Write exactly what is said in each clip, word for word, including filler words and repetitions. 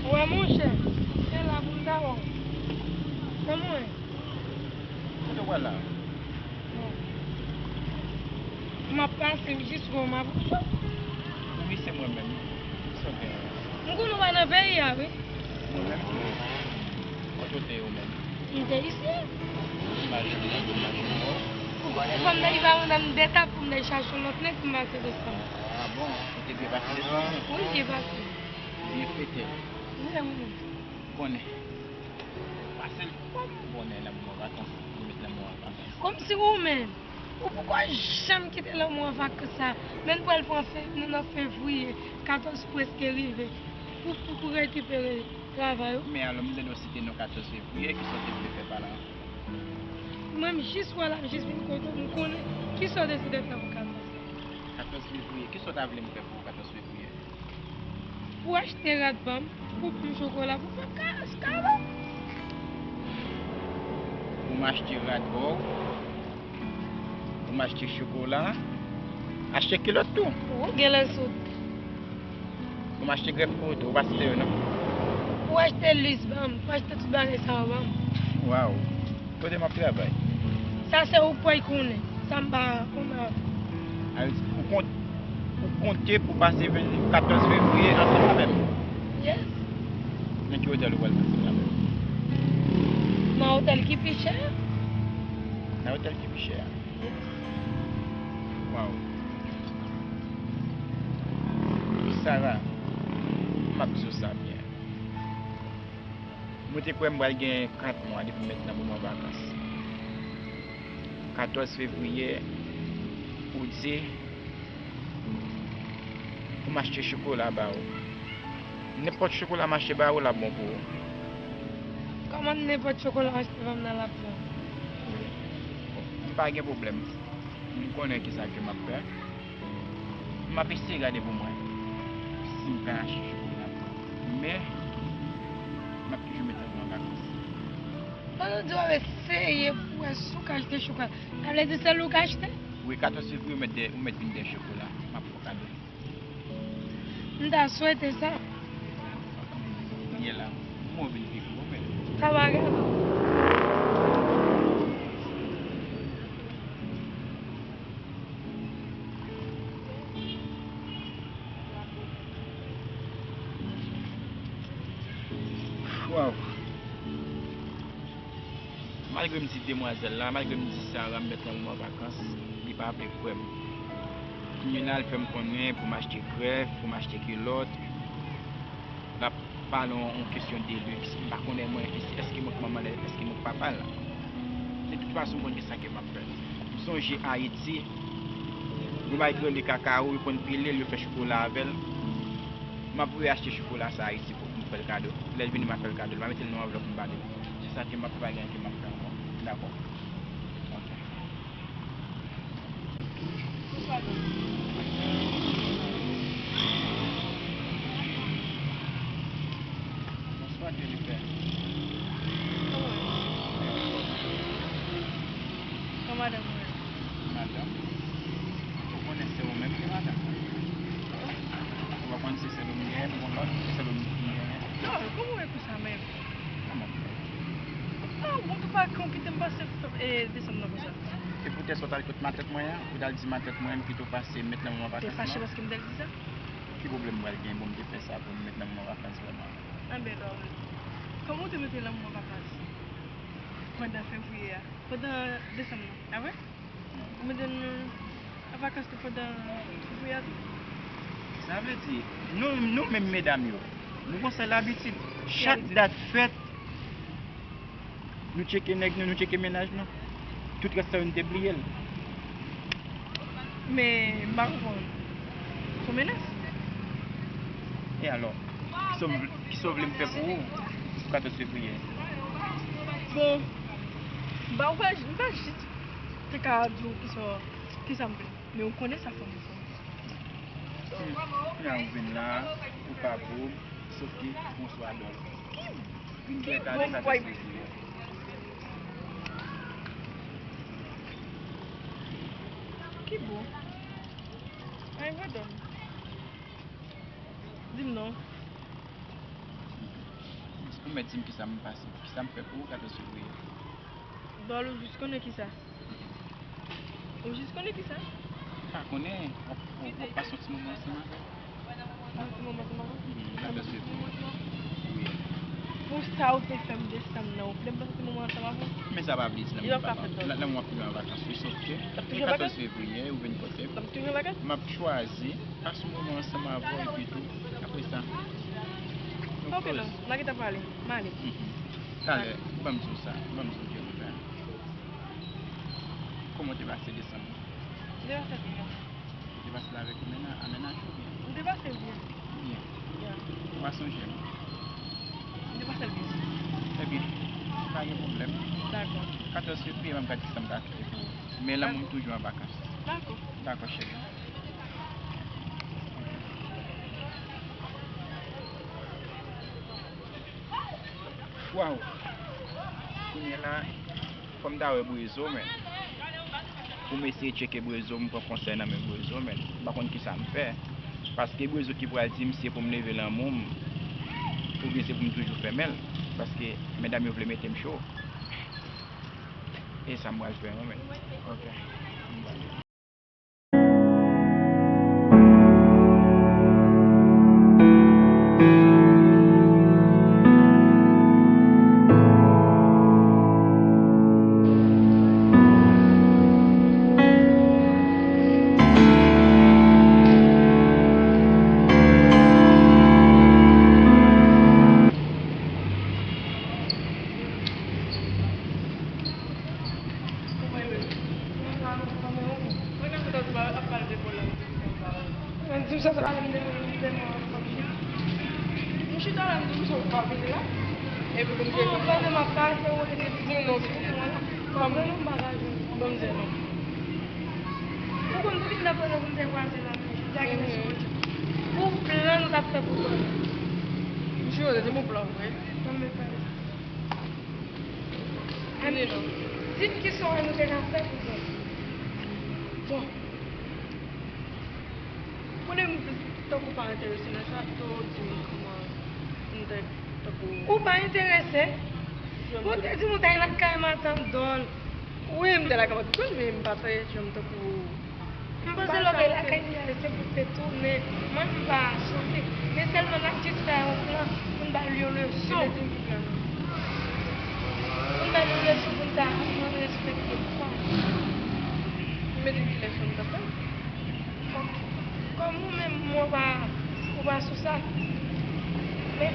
Wè monchè, se la pou m ta wè w. Kòman w ye? Kote w pral la? Bon. M ap pase, m jis wè w, m ap wè w. Wi, se mwen menm. Kisa w gen? M konnen w pa nan peyi a, wi. Mwen menm tou. Kote w te ye ou menm? M te isi. M mache, m mache, m wè w. Ou konnen fò m ta rive avan nan de etap pou m ta chache yon lòt nèg pou m pase desann. Ah bon? Ou te byen pase desann? Wi, m byen pase. Byen fete. Wi, wi. Konnen. Pase l kòm bonè lanmou an vakans, remèt lanmou an vakans. Kòmsi ou menm, ou poko janm kite lanmou an vakans sa. Men n pral pran fe-, nou nan fevriye, katòz prèske rive. Ou, ou pou rekipere travay ou. Men alò, m tande w site non katòz fevriye, kisa w te vle fè pa la? Mwen, m jis wè la, m jis vin kote w, m konnen kisa w deside fè pou katòz fevriye. Katòz fevriye, kisa w ta vle m fè pou ou katòz fevriye? Pou achte rad ban m, pou ban m chokola, pou fè m ka-, kado. Pou m achte rad ba w, pou m achte chokola, achte kilòt tou. Ou genlè sot. Pou m achte grèf pou ou tou, ou pa site yo non. Pou achte lis ban m, pou achte tout bagay sa yo ban m. Waw. Kote m ap travay? Sa se ou k pral konnen. Sa m pa konnen. Al, ou kont-, ou konte pou pase ven-, katòz fevriye ansanm avè m? Yes. Nan ki otèl ou pral pase avè m? Nan otèl ki pi chè. Nan otèl ki pi chè a? Yes. Waw. Sarah, m ap di w sa byen. Mwen te kwè m pral gen kat mwa depi m met nan moman vakans. Katòz fevriye, ou di pou m achte chokola ba ou. Nenpòt chokola m achte ba ou, l ap bon pou ou. Kòman nenpòt chokola w achte ba m nan, l ap bon? Bon, m pa gen pwoblèm. M konnen kisa ke m ap fè. M ap eseye gade pou mwen si m ka achte chokola. Men, m ap toujou met lanmou an vakans. Pandan w di w ap eseye pou wè si w ka achte chokola, sa vle di sèl ou ka achte? Wi, katòz fevriye ou mèt de, ou mèt vin dèyè chokola. M ap fè w kado. M ta swete sa. Kounye a la, kòman w vin pi gwo menm? Sa pa grav. Waw. Malgre m di demwazèl la, malgre m di Sarah m mèt nan moman vakans, li pa vle kwè m. Kounye a la, l fè m konnen pou m achte grèf, pou m achte kilòt. L ap pale yon, yon kesyon de liks. M pa konnen mwen, èske, èske mwen k manman l, èske mwen k papa l. De tout fason, m konn ki sa ke m ap fè. M sonje Ayiti, yon bagay ki rele kakao, yo konn pile l, yo fè chokola avè l. M ap voye achte chokola sa Ayiti pou m fè l kado. Lè l vini, m a fè l kado. L pa mete l nan anvlòp, m ba li. Se sa ke m ap, pa gen anyen ke m ap fè ankò. Dakò. Ok. Bonswa, Jennifer. Bonswa, Jennifer. Kòman w ye? Kòman madanm ou ye? Madanm? Ou konnen se ou menm ki madanm. Ou pa konn si se sèl ou m genyen, m gon lòt, se sèl ou m genyen. Non, kòman w ye konsa menm? Kòman? Ah, bon, tou pa konn kite m pase, eh, desanm nan konsa. Se poutèt sa w t al kot matèt mwen an, ou t al di matèt mwen m kite w pase, m met nan moman vakans lan. Te fache paske m t al di sa? Ki pwoblèm m pral gen pou m te fè sa, pou m met nan moman vakans vrèman? Anben, Dorlin, kòman w te mete nan moman vakans pandan fevriye a? Pandan desanm nan, a vre? Ou mete nou an vakans tou pandan fevriye a tou? Sa vle di, nou, nou menm medam yo, nou gon sèl abitid. Chak dat fèt, nou tcheke nèg nou, nou tcheke mennaj nou. Tout rès sa yo, nou te bliye l. Men, m pa konprann. Se yon menas. E alò, kisa w vle, kisa w vle m fè pou ou pou katòz fevriye? Bon, m pa, m pa, m pa jis te ka di w kisa, kisa m vle. Men ou konnen sa fè m. Hmm. Kounya ou vin la, ou pa pou, sòf ke bonswa dòl. Vin byen tande sa te sezi. Ki bon? Ay, mwen dòl. Di m non. Ou mèt di m kisa m pase, kisa m fè pou ou katòz fevriye. Dòl, ou jis konnen kisa? Ou jis konnen kisa? M pa konnen. W ap, w ap, w ap pase yon ti moman ansanm avè m. Yon ti moman ansanm avè m? Wi, katòz fevriye. Wi. Pou sa ou te fè m desanm nan, ou vle m pase yon ti moman ansanm avè w? Men sa pa vle di lanmou pa fèt. Lanmou ap toujou an vakans, wi, sòf ke katòz fevriye, ou vin kote m. L ap toujou an vakans? M ap chwazi pase yon moman ansanm avè w, epi tou, apre sa, nou koz. Ok, non, n a gentan pale. M ale. Talè, ban m di w sa, ban m di w vérité a. Kòman w te pase desanm nan? M te pase l byen. Ou te pase l avèk mena-, a mennaj ou byen? M te pase l byen. Byen. Ya. Ou pa sonje m? M te pase l byen. Ebyen, pa gen pwoblèm. Dakò. Katòz fevriye, m ap gade kisa m ka fè. Men lanmou m toujou an vakans. Dakò. Dakò, cheri. Waw! Kounye a la, fò m ta wè Brezo, men. Pou m eseye tcheke Brezo, m pran konsèy nan men Brezo, men. M pa konn kisa m fè. Paske Brezo ki pral di m si se pou m leve lanmou m, oubyen se pou m toujou fèmen l. Paske medam yo vle mete m cho. E sa m pral fè, mwen menm. Ok. Mwen di m sa, sa pa vin devan m, devan m. M chita la, m di m sa, ou pa vin la. Epi pou m te konn. Pandan m ap pase, ou rete di m non, se pou mwen la. Ban m non, m pa ka jwenn. Ban m zero. Ou konn depi m t ap pandan pou m te kwaze la, men jodi a gen mesye. Pou plan nou t ap fè pou kò nou. M jure, se te bon plan vre. Ban m met pale sa. Di m kisa w wè nou te ka fè pou kò nou. Bon. Konnen m tankou pa enterese nan sa, pito w di m kòman m te tankou. Ou pa enterese? Ou te di m ou t al lakay matant Dòl. Wi, m te lakay matant Dòl, men m pa t janm tankou. M panse lè w te lakay li a, se pou te tounen. Mwen, m pa chante. Men sèlman n ap jis fè yon plan pou n ba l yon leson. Pou n ba l yon leson pou n ta aprann respekte fanm. Ou mete ki leson m t ap fè? Kòm ou menm, ou pa, ou pa sou sa. Men,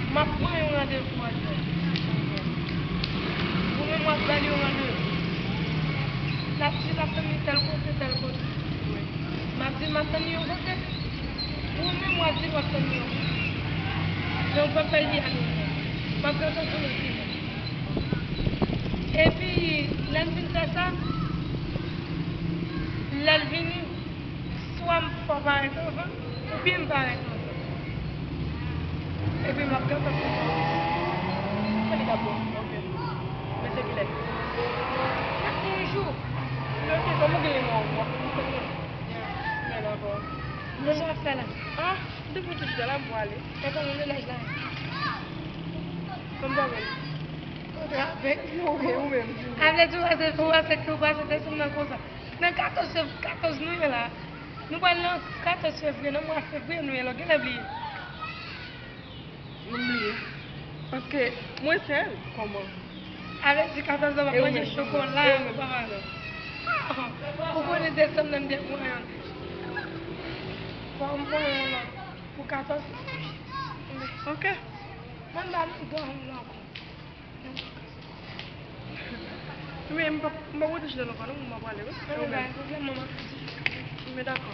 m ap pran yon randevou ak Dòl. Ou menm, w ap ba l yon randevou. L ap di l ap tann li tèl kote, tèl kote. M ap di l m ap tann li yon kote. Ou menm, w ap di l w ap tann li yon kote. Men ou p ap fè l vini avè mwen. M ap gen tan tounen vini. Epi, lè n fin fè sa, lè l vini, swa m fè w parèt anvan, oubyen m parèt anvan. Epi m ap gentan kontan. Sa li t ap bon? Ok. Men se kilè? N ap gen yon jou. Li oke, kòm ou gen nimewo m, w ap konn konn mwen. Men dakò. Men sa w ap fè la? Ah, m te konn chita la, m prale. E kòman mennaj la? Kòm sa w wè l? Kontre avèk li oubyen ou menm? A vle di w pase, ou pase, ou pase desanm nan konsa. Nan katòz, katòz nou ye la. Nou pral nan katòz fevriye, nan mwa fevriye nou ye la, w genlè bliye. M bliye. Paske mwen sèl. Kòman? A vle di katòz lan w ap manje chokola, ou pa manje. Ou konnen desanm nan m te pran yon. Fò m pran yon lòt pou katòz. Ok. Mwen ba nou dòmi la ankò. Men m p ap, m p ap rete chita nan kò non, m ap prale wi. Ebyen, pa gen pwoblèm, manman. Men dakò.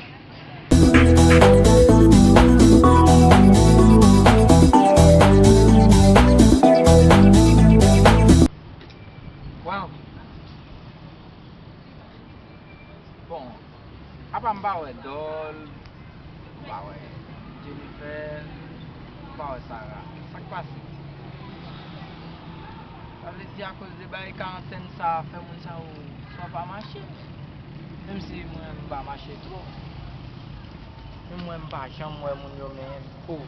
Waw. Bon, apa m pa wè Dòl, m pa wè Jennifer, m pa wè Sara. Sa k pase? Sa vle di akoz de bagay karantèn sa a fè moun sa yo swa pa mache? Menm si mwen m pa mache tou. Men mwen m pa janm wè moun yo menm. Oh.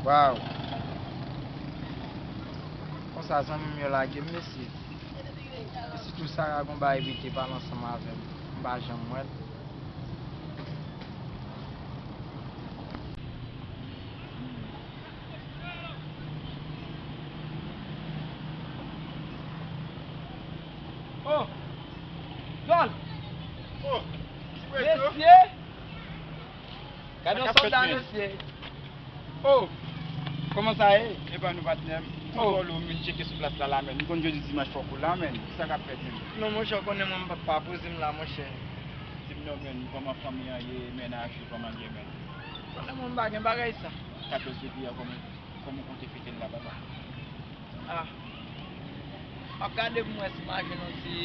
Waw. Konsa zanmi m yo lage m, mesye. E sitou Sara gon bagay vite pale ansanm avè m. M pa janm wè l. Oh! Dòl! Oh! Mesye! Gade yon sòlda, mesye! Oh! Kòman sa ye? Epa nou patnè m. Oh! Kontwòl ou, m vin tcheke sou plas la la, menn. M konn jodi dimanch fòk ou la, menn. Kisa k ap fèt, menn? Non, monchè, ou konnen mwen m pa, pa poze m la, monchè. Di m non, menn, kòman fanmi an ye, mennaj ou, kòman l ye, menn? Konnen mwen m pa gen bagay sa. Katòz fevriye a, kòman, kòman w konte fete l la, papa? Ah. M ap gade pou m wè si m a jwenn yon ti,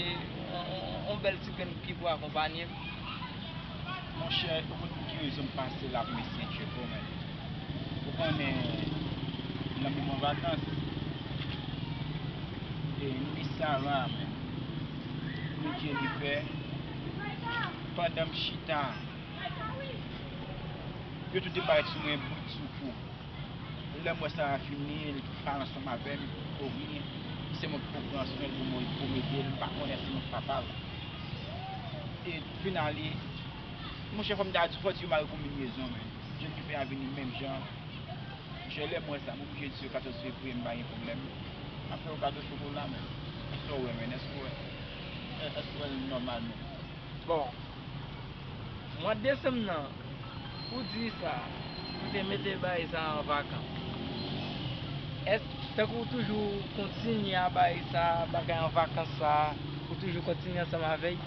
yon, yon, yon bèl ti grenn ki pou akonpanye m. Monchè, ou konn pou ki rezon m pase la pou mesye Tcheko, menn? Ou konnen, lanmou m an vakans. E ni Sara, menn, ni Jennifer, pandan m chita, yo tout te parèt sou mwen bout sou kou. Lè m wè Sara fini, li pale ansanm avè m, oh wi, se mwen ki pou pran swen l, pou mwen, pou m ede l, m pa konnen si mwen k papa l. E finally, monchè, fò m ta di, fò di yo mare konbinezon, menn. Jennifer a vini menm jan. Monchè, lè m wè sa, m oblije di yo katòz fevriye, m pa gen pwoblèm. M ap fè yo kado chokola, menn. Èske w wè, menn? Èske w wè? Èske w wè l nòmal, menn? Bon, mwa desanm nan, pou di sa, nou te mete bagay sa an vakans. Èske, tankou ou toujou kontinye a bagay sa, bagay an vakans sa, ou toujou kontinye ansanm avè l?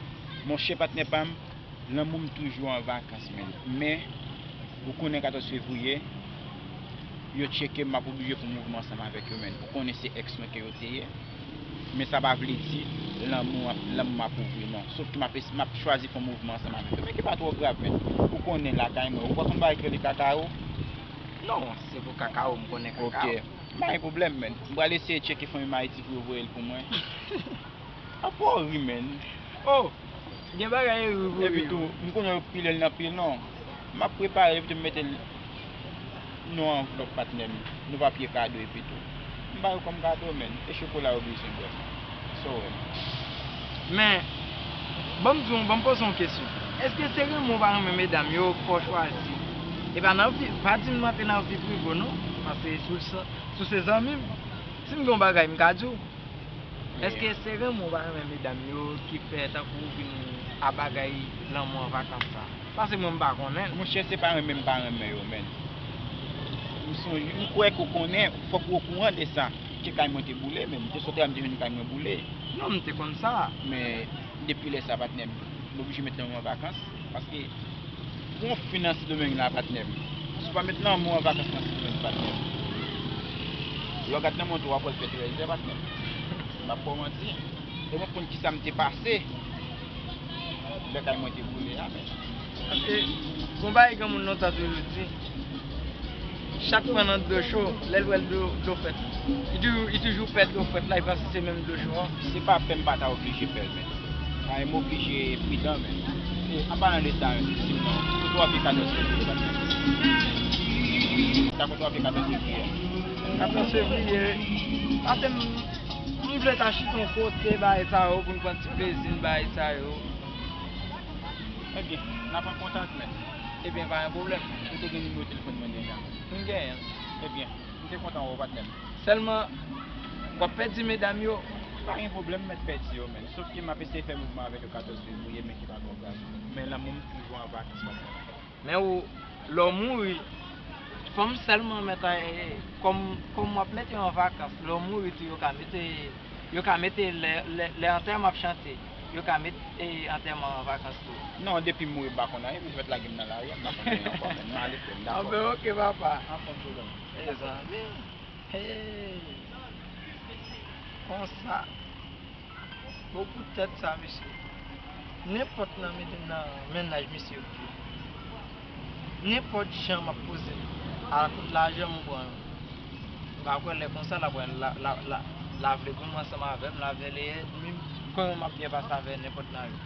Monchè patnè pa m, lanmou m toujou an vakans, menn. Men, ou konnen katòz fevriye, yo tcheke m, m ap oblije fè yon mouvman ansanm avèk yo, menn. Ou konnen se èks mwen ke yo te ye. Men sa pa vle di lanmou, lanmou m ap ouvri, non. Sof ke m ap, m ap chwazi fè yon mouvman ansanm avèk yo. Men ki pa twò grav, menn. Ou konnen lakay mwen. Ou pa konn bagay ki rele kakawo? Non, se pou kakawo, m konnen kakawo. Ok. Pa gen pwoblèm, menn. M pral eseye tcheke fanmi m Ayiti pou yo voye l pou mwen. Apa w ri, menn? Oh! Gen bagay ri pou ri. Epitou, m konnen yo pile l nan pil, non. M ap prepare epitou m mete l nan yon anvlòp, patnè m. Nou pa pye kado epitou. M ba yo kòm kado, menn. E chokola yo bezwen bwè. Sa w wè? Men, ban m di w, ban m poze w yon kesyon. Èske se renmen w pa renmen medam yo k fè w chwazi? E pa nan vi, pa di m antre nan vi prive w, non. Paske si w se, si w se zanmi m, si m gen yon bagay, m ka di w. Èske se renmen w pa renmen medam yo ki fè tankou w vin a bagay lanmou an vakans sa? Paske mwen m pa konnen l. Monchè, se pa renmen m pa renmen yo, menn. M sonje, m kwè ke w konnen, fòk ou okouran de sa. Ke kay mwen te boule, menn. M te sot la, m te jwenn kay mwen boule. Non, m te konn sa. Men, depi lè sa, patnè m, m oblije met lanmou an vakans. Paske, pou yon fi nan Sendomeng la, patnè m, si w pa met lanmou an vakans nan Sendomeng, patnè m, lè w gad lanmou an tou, w ap wè l fè trèzè, patnè m. M ap fè w manti. E mwen konn kisa m te pase lè kay mwen te boule a, men. Paske, gon bagay granmoun lontan toujou di, chat pran nan dlo cho, lè l wè dlo, dlo frèt. Li toujou, li toujou pè dlo frèt la, li panse se menm dlo cho an. Se pa pè m pa ta oblije pè l, men. Sa e m oblije pridan, men. E, an palan de sa, menm, di m non, kote w ap ye katòz fevriye, patnè m? Sa kote w ap ye katòz fevriye? Katòz fevriye, pase m, m vle ta chita yon kote, bagay sa yo, pou n pran ti plezi n, bagay sa yo. Ebyen, n ap an kontak, men. Ebyen, pa gen pwoblèm. M te gen nimewo telefòn mwen deja. M genyen l. Ebyen, m te kontan wè w, patnè m. Sèlman, w ap pèdi medam yo? Pa gen pwoblèm, m mèt pèdi yo, men. Sof ke m ap eseye fè mouvman avèk yo katòz fevriye, men ki pa twò grav. Men lanmou m toujou an vakans, patnè m. Men ou, lè w mouri, Fanm sèlman mèt a, e, kòm, kòm w ap mete yo an vakans, lè w mouri tou, yo ka mete, yo ka mete lè, lè, lè antèman ap chante, yo ka mete, e, antèman an vakans tou. Non, depi m mouri, m pa konn anyen, men yo mèt lage m nan lari a, m pa konn anyen ankò, men m ale frè m, dakò. Anben, oke, papa. Anfòm, frè m. Mezanmi. Hey. Konsa. Bon, pou tèt sa, mesye. Nenpòt nan men-, nan mennaj misye yo ye. Nenpòt jan m ap poze l, a kout lajan m pran l. M pa kwè lè konsa l ap wè l, la, la, la, la vle goumen ansanm avè m, la vle li èd, menm kòman m ap byen pase avè nenpòt nan yo.